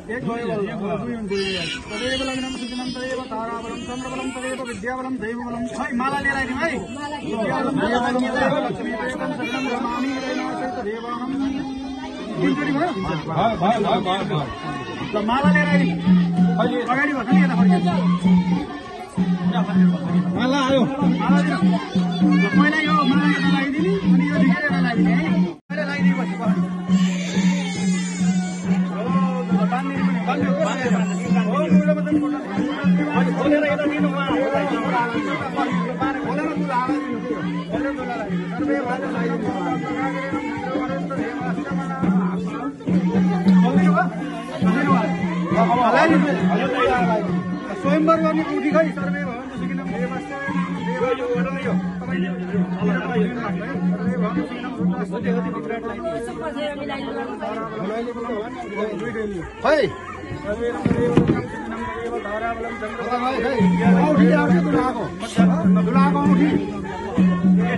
एक तदेव लग्नं सुजनं तदेव ताराबलं चन्द्रबलं तदेव विद्याबलं दैवबलं माला ले रही भाई विद्याबलं दैवबलं तदेव लक्ष्मीप्रेतं शरणं नमामि देवानं तीनचोटी भयो माला ले रही अगाडि बस्नु नि यता फर्किनु माला आयो पहिला यो माला यता लगाइदिने अनि यो ढिकेर यता लगाइदिने है पहिला लगाइदिएपछि स्वयंवर गर्ने उठी खै सर्वे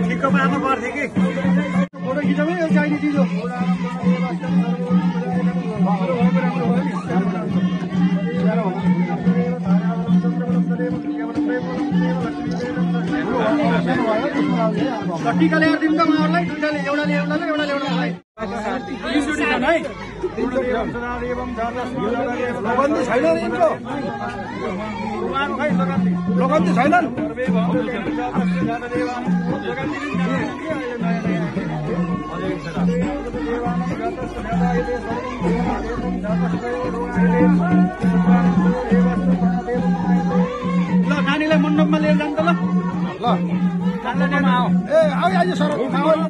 ठिक पार्नु पर्थ्यो कि फोटो खिचौँ है चाहिने चिज हो टीका ल्याएर दिउँ त उहाँहरूलाई दुईटाले एउटाले एउटाले एउटाले एउटालाई तीनचोटि छन् है लगन्ती छैन लगन्ती छैनन् ल नानीलाई मण्डपमा लिएर जान्छ ल ल ए आऊ आज सर